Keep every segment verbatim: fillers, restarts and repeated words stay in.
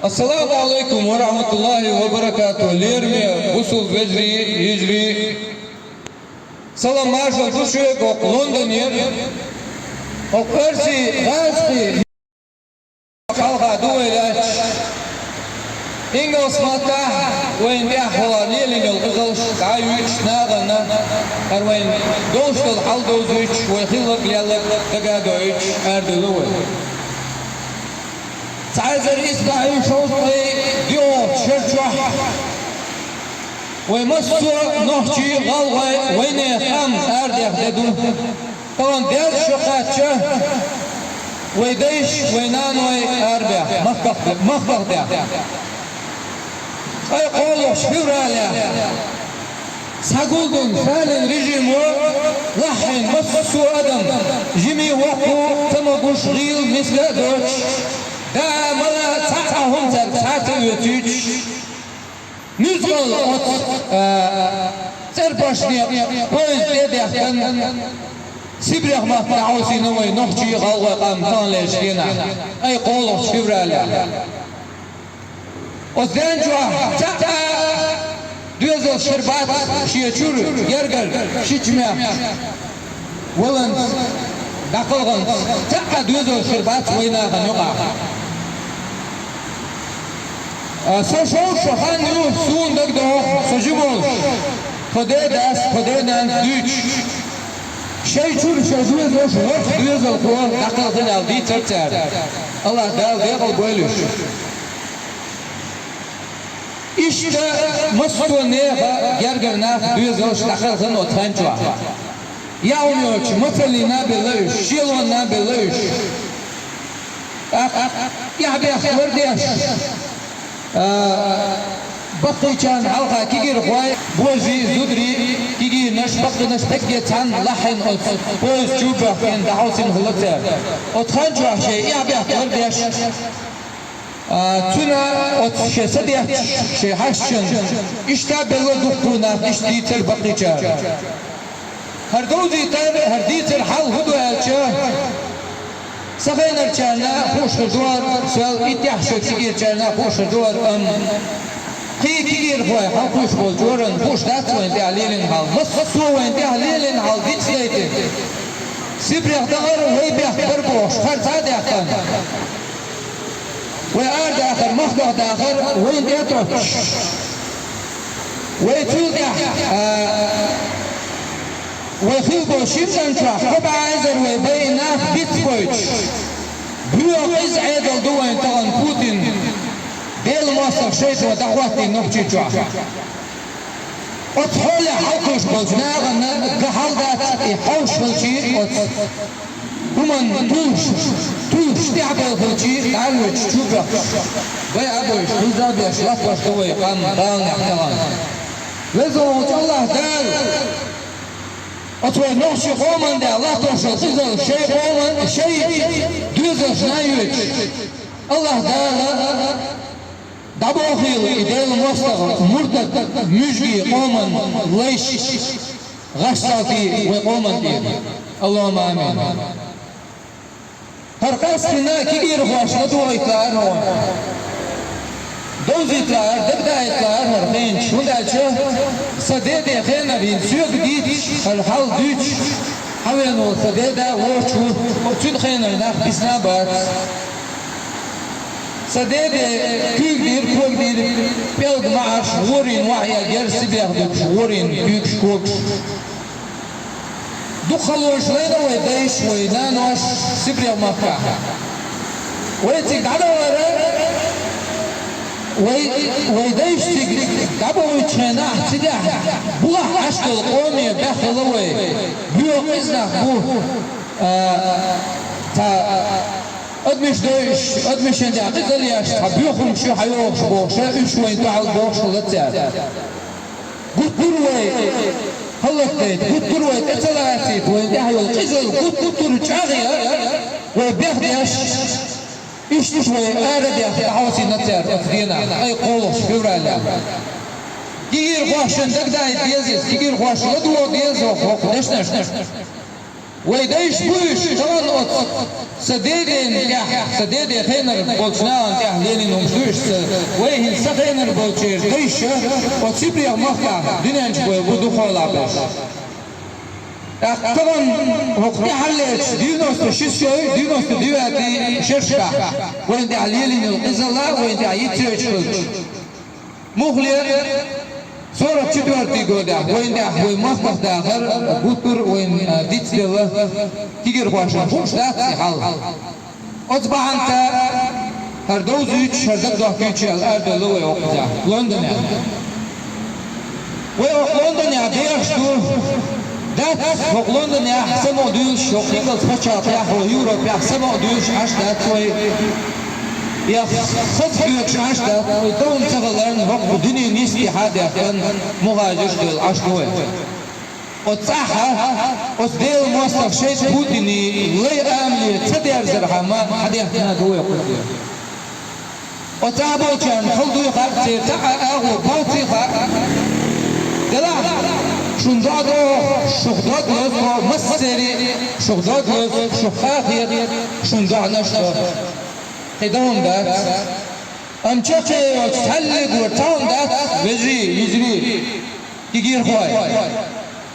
Ассаламу Ӏалайкум ва рахьматуллахӀи ва баракатухӀ, лераме бусалба вежарий, йижарий. Салам-маршал ду шуга хӀокху Лондонера, хӀокху оьрсийн гӀазкхийн хьалха ду вай лаьтташ. Ингалс маттахь вайна тӀехь хьалха лелийна йолу къизалш дӀа а юьйцуш нахана, хӀара вайна долуш долу хьал довзуьйтуш, вай хилларг-лелларг дага а доуьйтуш, арадевлла вай. Цхьа эзар исс бӀе шовзткъе диъ шарчохь вай массо а нохчий, гӀалгӀай, вайнехан къам арадаха де ду. Тахана деза шо кхаьчча, вай дайша, вай наной арабаьхна, махках, махках даьхна. Ткъе кхоалгӀачу февралехь схьагулдина Сталин режимо лаххьийна массо а адам, жимий, воккхий, ца могуш, гӀийла, миска а доцуш, даа, мала, цхьа а хӀума цаьрга схьа а ца оьцуьйтуш, нуьцкъала оцу, а, цӀерпашне поезд тӀе а даьхкина, Сибрех махка дӀахьовсийна вай нохчий, гӀалгӀай къам таханлерчу дийнахь, ткъе кхоалгӀачу февралехь. Оцу ден чохь цхьа а доьзалш хир бац шен чуьра гергара шича мехкаш валанца, дӀакхалханца, цхьа а доьзалш хир бац вай нахана юкъахь. А, со шовзткъа шо хан ю, суна дагадогӀу, со жима волуш, тхо ден дас, тхо ден нанас дуьйцуш, шайн чуьра шайн доьзалш ворхӀ доьзалхо дӀакхелхина аьлла дийцира цара. АллахӀ Дала декъал бойла уьш. Иштта массо а нехан гергара нах, доьзалш дӀакхелхина оцу хан чохь. Яа хӀума йоцуш, мацаллина а белла уьш, шелонна а белла уьш. ТӀаккха эхь-бехк лардеш, а, баккхийчарна хьалха кегийрхой, божарий, зударий, кегийнаш, баккхийнаш, дерриге цхьаьна лаххьийна оцу поезд чу а баьхкина, дӀахьовсийна хилла цара. Оцу хан чохь шайн эхь-бехк лардеш, а, цуьнан оцу шен са детташ, шайн хьашташна, иштта а белла дуккха нах, иштта дийцира баккхийчара. ХӀара довзийтар, хӀара дийцар хьал хӀун ду аьлча, сан хенарчарна хууш хир ду хӀара, сол иттех шо кегийрчарна хууш хир ду хӀара, амма кхин кегийрхой хьалакхуьйсуш болчарна хууш дац вайна тӀехь лелийна хьал. Массо а вайна тӀехь лелийна хьал дицдайтина. Сибрех дахар, вай бехк бар бохуш, харц а даьккхина. Вай арадахар, махках дахар вайна тӀе а тоттуш. Вай цул тӀаьхьа, а, вай хилла болу шина хан чохь кхо бӀе эзар вай байна нах бицбойтуш. Боьха къиза Ӏедал ду вайна тахана Путин, Делан мостагӀа шайтӀо дӀахӀоттийна Нохчийчохь. Оцу хьолехь хьалакхуьйсуш болчу нахана ган хьал дац, и хьовсуш хилчий оцу хӀуманна туьйсуш, туьйсуш тӀаьхьабевлла хилчий, дӀа а лоьцуш, чу а баьхкуш, байа а бевлла, хӀуза а беш, латтош ду вай къам Даланехь тахана. Веза волчу АллахӀ Дала оцу вай нохчийн къоман тӀехь латтош йолу къизалла шайн къоман, шайн доьзалшна а йоьдуш, АллахӀ Дала дӀабохийла и Делан мостагӀа муртад, муьжгийн къоман лайш, гӀаш-салтий вай къоман тӀера. Аллахумма амин. ХӀара къаьсттина кегийрхошна ладогӀийта лаара хьуна. Довзийта лаара, дагадайта лаара хӀара хенаш, хӀунда аьлча сан деде хенара йина соьга дийцча, хӀара хьал дуьйцуш, хьан веана волу сан деда вочу ву, цуьнан хенара нах бисна а бац. Сан деде куьйга дийра, кога дийра, пӀелг маӀарш, ворийна вахьа эгира, сибех дуьгуш, ворийна куьйгаш, когаш. Дукха халонаш лайна вай дайша, вай наноша Сибрех-махкахь. Вай цига дӀадахара, вай, вай дайша цига дӀабахуьйтучу хенахь, цигахь булахь Ӏаш долу къоме баьхкина вай. Боьха къиза нах бу, а, цхьа адамаш дойуш, адамашна тӀехь къизалла еш, цхьа боьха хӀумаш ю хьайогӀуш бохуш, уьш вайна дуьхьал бохуш хилла цара. Гуттар а вай хӀаллакдайта, гуттар а вай тӀе ца лацийта, вайна тӀехь йолу къизалла гуттар а чӀагӀъян, вай бехдеш, иштта вай арадаьхна дӀахьовсийна цара оцу дийнахь, ткъе кхоалгӀачу февралехь. Кегийрхошна дагадайта деза иза, кегийрхошна ладогӀа деза хӀокху дешнашна. Вай дайша бу уьш, тахана оцу сан деден тӀехь Ца де-де хенар болчу нахана тӀехь лелийна хӀумаш ду иштта, вай хӀинца ца хенар болчеран дайша оцу Сибрех махкахь дуьнен чу бевлла бу дукха хьолахь берш. ТӀаккха тахана хӀокху тӀаьхьарлечу девяносто шестой, девяносто девятый шерашкахь вайна тӀехь лелийна йолу къизалла вайна тӀехь йицъеш хилча, муххале, сорок четвёртый годехь вайна тӀехь вай махках дахар гуттар а вайна, а, дицделла кегийрхошна хууш дац и хьал. Оцу бахьана тӀехь хӀара довзуьйтуш, хӀара дагадохкуьйтуш аьлла арадевлла вай хӀокхузахь, Лондонехь. Вай хӀокху Лондонехь дехаш ду, дац хӀокху Лондонехь самукъадуьйлуш, хӀокху ингалс пачхьалкхехь, хӀокху Европехь самукъадуьйлуш Ӏаш дац вай. Я хаза хьоьгуш Ӏаш дац вай, тахана ца хиларна, хӀокху дуьненан йисте схьа а даьккхина, мухӀажарш а хилла Ӏаш ду вай. Оцу цӀахь, оцу Делан мостагӀа шайтӀа Путине лай амале ца дерзархьама схьадехкина ду вай кхузахь. Оцу цӀахь болчарна хала дуй хаьа, церан цхьа а агӀо боций хаьа. Делахь, шуна доӀа до, шух дог лозу тхо, массеран а шух дог лозу, шух хаа хета, шуна доӀанаш до. Кхин дан хӀума дац. Амма чаккхе йоцуш цхьаьллиг вара, цхьа хӀума дац, вежарий, йижарий, кегийрхой.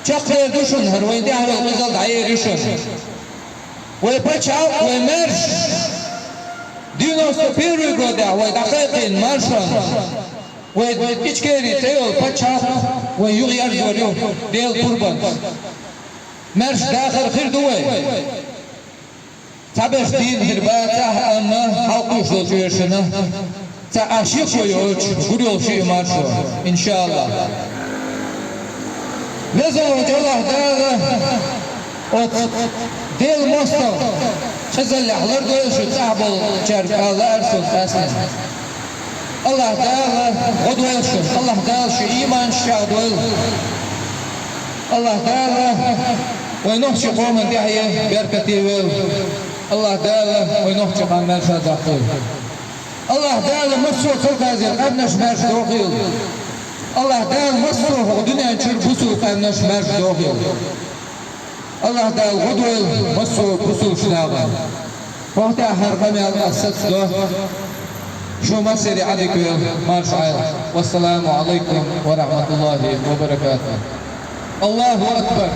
Чекхдер ду шуна, хӀара вайна тӀехь йолу къизалла дӀаер ю шуна. Вай пачхьалкх, вай маьрша, девяносто первый годехь вай дӀакхайкхийна маршонна, вай Ичкери цӀе йолу пачхьалкх вай юхаерзор ю Делан пурбанца. Маьрша дахар хир ду вай. Цхьаберш дийна хир бацахь а, амма хьалакхуьуш долчу оьшана цхьа а шеко йоцуш гур йолуш ю и маршо, иншааллахӀ. Веза волчу АллахӀ Дала оцу Делан мостагӀа къизаллехь лардойла шу цӀахь болчаьрга, ала лаьара суна къаьсттина. АллахӀ Дала гӀо дойла шуна, АллахӀ Дала шун ийманаш чӀагӀдойла. АллахӀ Дала вайн нохчийн къоман тӀаьхье беркате войла. АллахӀ Дала вайн нохчийн къам маьрша даккхийла. АллахӀ Дала массо а Кавказера къаьмнаш маьрша дохийла. АллахӀ Дала массо а хӀокху дуьнен чуьра бусулба къаьмнаш маьрша дохийла. АллахӀ Дала гӀо дойла массо а бусулба нахана. ХӀокху тӀехь хӀара къамел ас сацадо. Шу массеран а дика йойла, марша Ӏойла. Вассаламу Ӏалайкум ва рахьматуллахӀи ва баракатухӀ. АллахӀу акбар!